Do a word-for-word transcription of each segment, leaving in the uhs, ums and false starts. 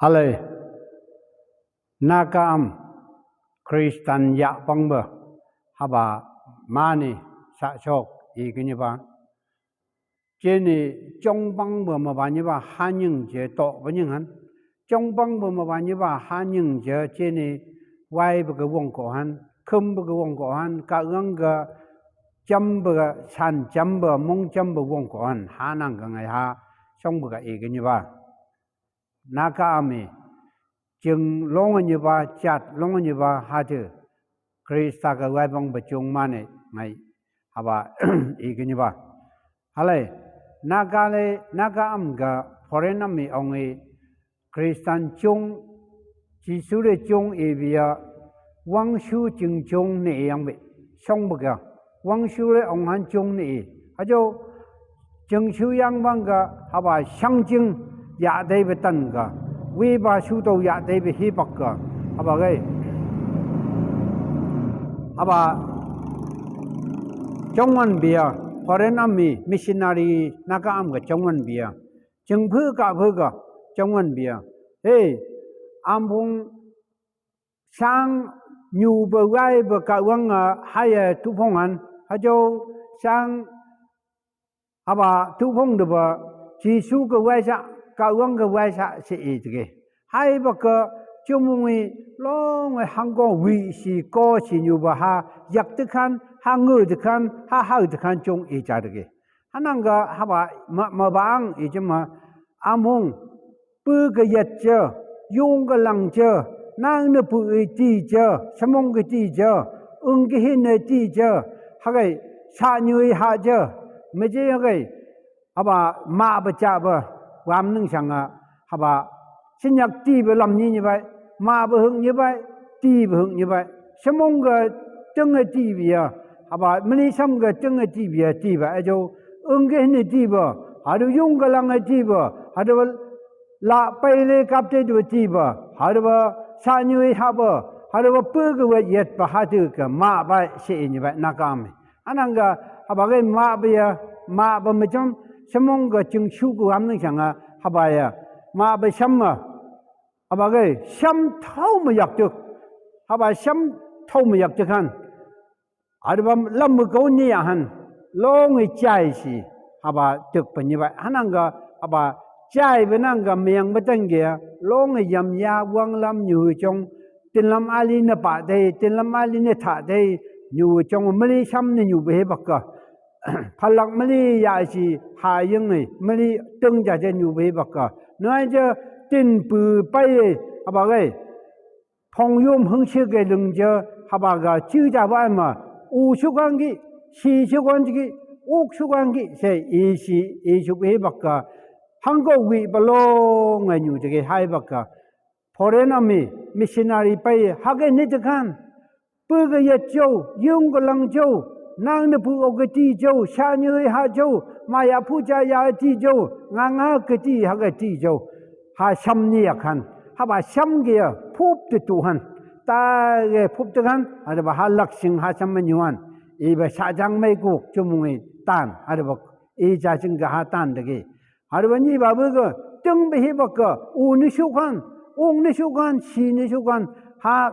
Alai, Naga am Kristan yahpangbo haba mani sasok i kiniba. Jeni jongpangbo maba niba hanying je tohbo nying han. Jongpangbo maba niba hanying je jeni waibo ge wongko han, khumbo ge wongko han, kawang ge jambo ge, san jambo, mong jambo wongko han, hanang ge ngai ha, songbo ge i kiniba. Naga ami, jing long niba, jat long niba hate, Krista ge waibangbo jung mane ngai, haba i kiniba. Alai, Naga le, Naga am ge foreign ami ong i, Kristan jung, Jisu le jung i bia, wangshu jing jung ni i yang bi, songbo ge, wangshu le ong han jung ni i. Ajo, jingshu yang bang ge, haba sang jing, yadeibo tan ge, wiba shu tau yadeibo hibak ge, haba ge. Haba, jong wan bia, foreign ami, missionary, Naga am ge jong wan bia. Jingphu kaphu ge, jong wan bia. Hei, ampung sang nyubo waibo kawang a haya tuphong han, ajo sang haba tuphong deba, Jisu ge waisa, kawang ge waisa se i dege. Haiba ge, jumung i, long e hangko wi si ko si nyubo ha, yak dekan, ha ngu dekan, ha hau dekan jung i ja dege. Hanang ge haba ma, mabang i jema, ampung, pu ge yet je, yung ge lang je, nang ne pu i ti je, samong ge ti je, ung ge hin ne ti je, hage, sa nyu i ha je, me je hage, haba, maba jaba, wam ning sang a, haba, sinyak tibo lam ni ni bai, maba hung ni bai, tibo hung ni bai, samong ge teng e ti bia, haba, mali sam ge teng e ti bia, ti ba, ajo, ung ge hin ne ti ba, hadu yung ge lang e ti ba, hadu la pai le kap te du ti ba, hadu ba, sa nyu i ha ba, hadu ba pu ge wet yet ba, hadu ge maba se i ni ba, Naga am. Hanang ge, haba ge maba ya, maba me jam, samong ge jingshu ge wam ning sang a, haba ya, maba sam a, haba ge, sam thau me yak tuk, haba sam thau me yak tuk han. Hadu ba lam me ko ni ya han, long i jai si, haba tuk ba ni ba, hanang ge, haba jai ba nang ge, meng ba tang ge, long i yam ya, wang lam nyu jong, tin lam ali ne pa te, tin lam ali ne ta te, nyu jong mali sam ne nyu be bak ge. Phalak mali ya si ha ying e, mali teng ja je nyu be bak ge. Nai je tin pu pai e, haba ge. Phong yum hung shi ge lung je, haba ge chi ja ba ma. U shu kan gi, si shu kan gi, uk shu kan gi, se i si, i shu be bak ge. Hangko wi ba long e nyu je ge hai bak ge. Foreign ami, missionary pai, hage ni te kan. Pu ge yet jo, yung ge lang jo, nang ne pu o ge ti jo, sa nyu i ha jo, ma ya pu ja ya ti jo, nga nga ge ti, hage ti jo. Ha sam ni ya kan. Haba sam ge ya, phup te tu han. Ta ge phup te kan, hadu ba ha lak sing ha sam me nyu han. I ba sa jang mai kuk, jumung i tan, hadu ba i ja jing ge ha tan dege. Hadu ba ni ba bu ge, teng be hi ba ge, u ni shu kan, ung ni shu kan, si ni shu kan, ha,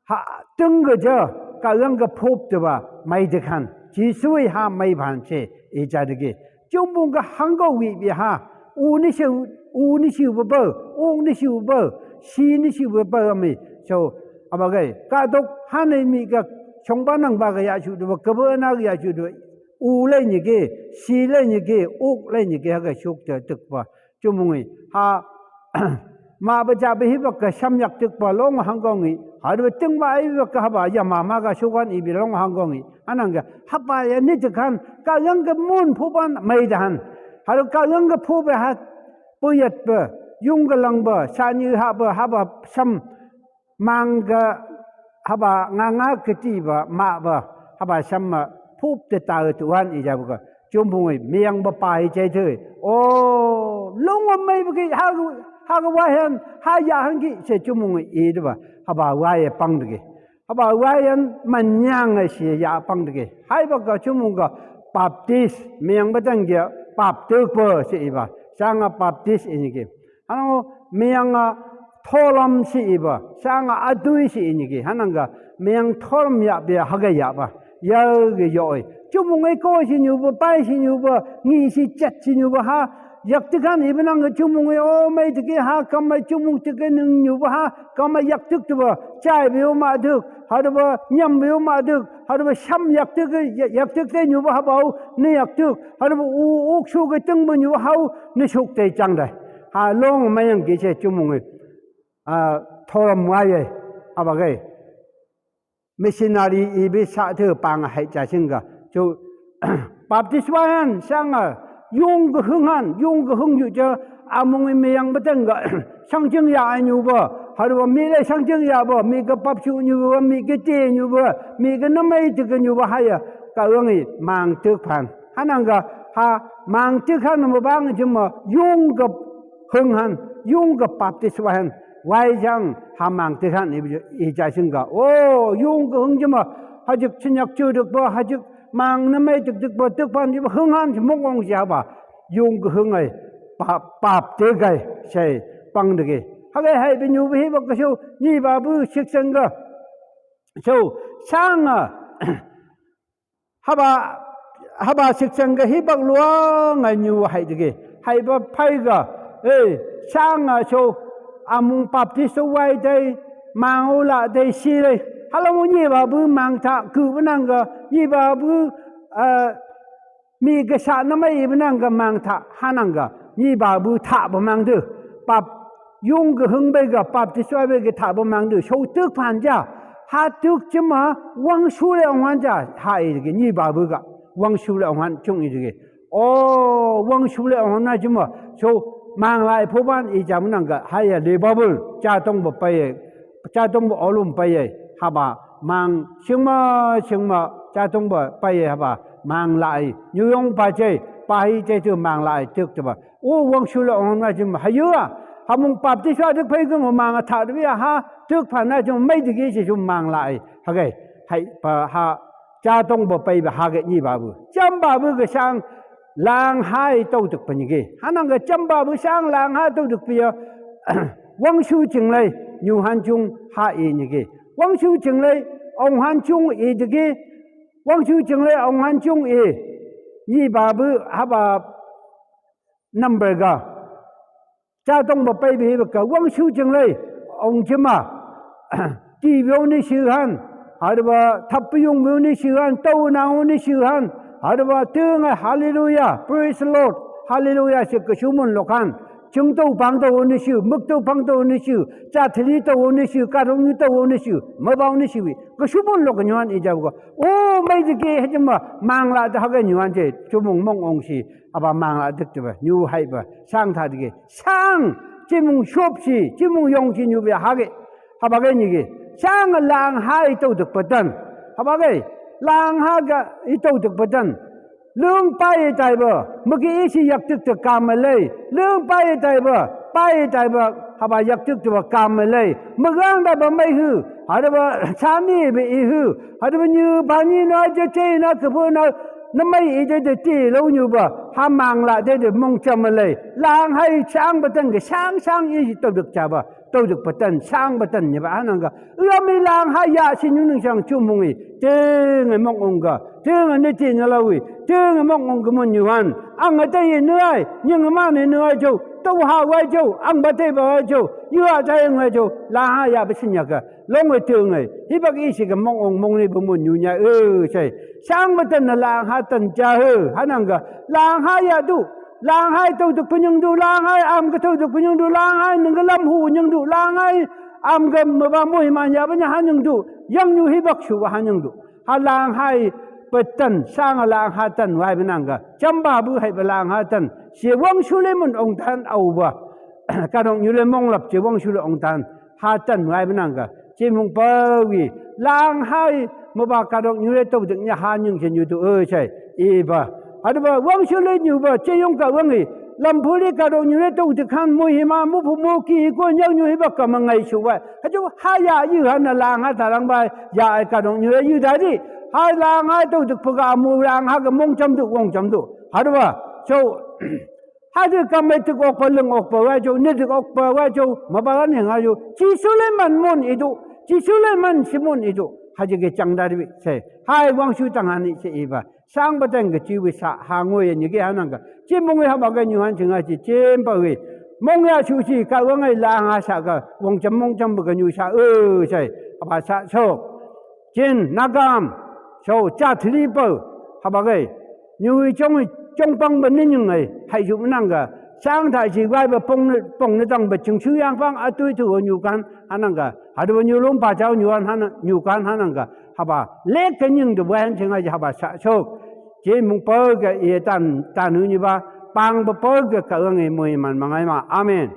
ha, teng ge je, kawang ge phup te ba, mai de kan, Jisu i ha mai ban se, i ja dege. Jumung ge hangko wi bi ha, u ni shu, u ni shu ba ba, ung ni shu ba, si ni shu ba ba mi. So, haba ge, ka dok, ha ne mi ge, chong ba nang ba ge ya shu de ba, ge ba na ge ya shu de ba, u le ni ge, si le ni ge, uk le ni ge, hage shuk te tuk ba. Jumung i, ha, maba ja be hi ba ge sam yak tuk ba long hangko ngi, hadu ba teng ba ai ba ge haba ya mama ge shu kan i bi long hangko ngi, hanang ge, haba ya ni te kan, kawang ge mun phu ban mai da han, hadu kawang ge phu be ha, pu yet be, yung ge lang be, sa nyu ha be, haba sam, mang ge haba nga nga ge ti ba, ma ba, haba sam ma, phup te ta tu wan i ja ba ge. Jumung i, meng ba pa i je te. O, long wa mai ba ge, ha ge, ha ge wa han, ha ya han ge, se jumung i, i de ba, haba wa ye pang de ge. Haba wa yan man yang e si ya pang de ge. Hai ba ge jumung ge, Baptist, meng ba tang ge, Baptist ba, se i ba. Sang a Baptist i ni ge. Ano, meng a, Tholam si iba, sanga adui si iniki, hanangka, meng tholam ya bia hagai ya ba, ya ge yo oi. Chumung e ko si nyu ba, pai si nyu ba, ngi si chet si nyu ba ha, yaktik han iba nangka chumung e o mai tiki ha, kamai chumung tiki nung nyu ba ha, kamai yaktik tu ba, chai bi o ma duk, ha du ba, nyam bi o ma duk, ha du ba, sham yaktik, yaktik te nyu ba ha bau, ni yaktik, ha du ba, u, uk su ge ting ba nyu ba hau, ni suk te chang dai. Ha long mayang ki se chumung e. A, tholam wai e, a ba gai. Missionary i bi sa te pang hai cha sing ga. Chu Baptist wai han sang a, yung ga hung han, yung ga hung yu cha, a mung i mi yang ba teng ga, sang jing ya ai nyu ba, ha du ba mi le sang jing ya ba, mi ga bap chu nyu ba, mi ga te nyu ba, mi ga na mai te ga nyu ba hai ya, ka wang i mang tuk phan. Hanangka, ha, mang tik han ma bang jim ma, yung ga hung han, yung ga Baptist wai han, wai jang, ha mang tik han, i, i ja sing ga. O, yung ga hung jim ma, ha jik chin yak chu duk ba, ha jik mang na mai tik tik ba, tik ban jim ma, hung han, mong ong ja ba. Yung ga hung ai, pap, pap te gai, sai, pang de ge. Ha gai hai bi nyu bi hi ba ka su, ni ba bu sik sang ga. So, sang a, Haba, haba sik sang ga hi bak lua ngai nyu hai diki. Hai ba phai ga. E, sang a so, a mung Baptist wai dai, mang u la dai si lei. Hala mu ni ba bu mang tha, ku ba nangka, ni ba bu, a, mi ga sa na mai ba nangka mang tha, hanangka, ni ba bu tha ba mang du. Bap, Yung ga hung bai ga, Baptist wai bai ga tha ba mang du, so tuk phan ja. Ha tuk jim ma, wang su le ong han ja, ha i diki, ni ba bu ga, wang su le ong han chung i diki. O, wang su le ong han na jim ma, so, mang lai pho ban i jam nangka, ha ya le ba bul, cha tong ba pai e, cha tong ba olum pai e, haba, mang, sing ma, sing ma, cha tong ba pai e, haba, mang lai, nyu yong pa che, pa hi che tu mang lai, tuk tu ba. O wang su le ong na jim ha yu a. Ha mung Baptist a duk phai kung mang a tha duk ya ha. Tuk phan na jim mai diki si jim mang lai. Ha gai. Hai pa ha. Cha tong ba pai ba ha gai ni ba bu. Cham ba bu ga sang lang hai tau duk pa ni ge. Hanangka cham ba bu sang lang hai tau duk pi ya. Wang su jing lei. Nyu han chung ha i ni ge. Wang su jing lei. Ong han chung i diki. Wang su jing lei. Ong han chung i. Ni ba bu ha ba number ga. Cha tong ba pai bi ba ka wang su jing lei, ong jim ma. Ti biu ni si han, ha du ba thap biu biu ni si han, tau nang ni si han, ha du ba tu ngai hallelujah, praise the Lord, hallelujah si ka su mun lok han. Chung tau pang tau ni si, muk tau pang tau ni si, cha thili tau ni si, ka rong ni tau ni si, ma bau ni si wi. Ka su mun lok nyu han i ja ko. O, mai diki ha jim ma, mang la da ha ga nyu han je, chumung mong ong si. Haba mang la dik tiba, nyu hai ba, sang tha diki. Sang, chimung shop si, chimung yong si nyu ba ha ge. Haba ge ni ge. Sang lang hai tau dik patan. Haba ge, lang ha ga i tau dik patan. Lung pai tai ba, magi i si yak dik dik kam lei. Lung pai tai ba, pai tai ba, haba yak dik dik ba kam lei. Magang da ba mai hu, ha da ba chani ba i hu, ha da ba nyu ba ni na je che na ke bu na, na mai i de de ti lo nyu ba, ha mang la de de mong cham lei. Lang hai chang ba tan ga sang sang i tau duk cha ba, tau duk ba tan, sang ba tan ni ba hanangka. Ua mi lang hai ya si nyu ning sang chu mong i. Te ngai mong ong ka. Te ngai ne ti na la wi. Te ngai mong ong ka mun nyu han. Ang a te i nu ai, nying ma ne nu ai chu. Tau ha wai chu, ang ba te ba wai chu. Yu a te ngai chu. Lang hai ya ba sin ya ka. Long e tu ngai. Hi bak i si ka mong ong mong ni ba mun nyu nya e sai. Sang ba tan na lang ha tan cha he. Hanangka. Lang ha ya du. Lang hai tau duk pa nyung du. Lang hai am ka tau duk pa nyung du. Lang hai nung ka lam hu nyung du. Lang hai am ka ma ba mu hi man ya ba nya ha nyung du. Yang nyu hi bak su ba ha nyung du. Ha lang hai pa tan. Sang a lang ha tan wai ba nangka. Cham ba bu hai ba lang ha tan. Si wang su le mun ong tan au ba. Ka dong nyu le mong lap si wang su le ong tan. Ha tan wai ba nangka. Chi mung pa wi. Lang hai, ma ba ka dok nyu le tau dik nya ha nying che nyu tu e sai. I ba. Ha du ba, wang su le nyu ba, che yong ka wang i. Lam phu le ka dok nyu le tau dik han mu hi ma, mu phu mu ki ko nyau nyu hi ba ka ma ngai su wai. Ha chu ha ya yu han na lang ha ta lang ba, ya ai ka dok nyu le yu da di. Ha lang hai tau dik phu ka mu lang ha ka mong cham du, wang cham du. Ha du ba. So, Hajik kammai tik okpa ling okpa wai jo, ni tik okpa wai jo, mabaan heng a jo. Chi Suleiman mun i do, chi Suleiman si mun i do. Hajik e chang da di bi se. Hai wang su tang han i se i ba. Sang ba tang ka chi wi sa ha ngoi e ni ke hanang ka. Chi mong e haba ka nyu han ching a chi chem ba wi. Mong ya su chi ka wang e la nga sa ka. Wang cham mong cham ba ka nyu sa. E sai. Haba sa sok. Chin, na kam, so, cha thili pau, haba gai. Nyu i chong i, chong pang ba ni nyung ai, hai ju nang ka. Sang thai chi wai ba pong ni, pong ni tang ba ching chu yang pang a tui tu nyu kan, hanang ka. Hadu nyu lum pa chau nyu an, hanang, nyu kan, hanang ka. Haba, lek ka nying du wan ching ai, haba sa sok. Chi mung pau ka i tan, tan hu ni ba, pang ba pau ka ka ang i mui man mangai ma. Amen.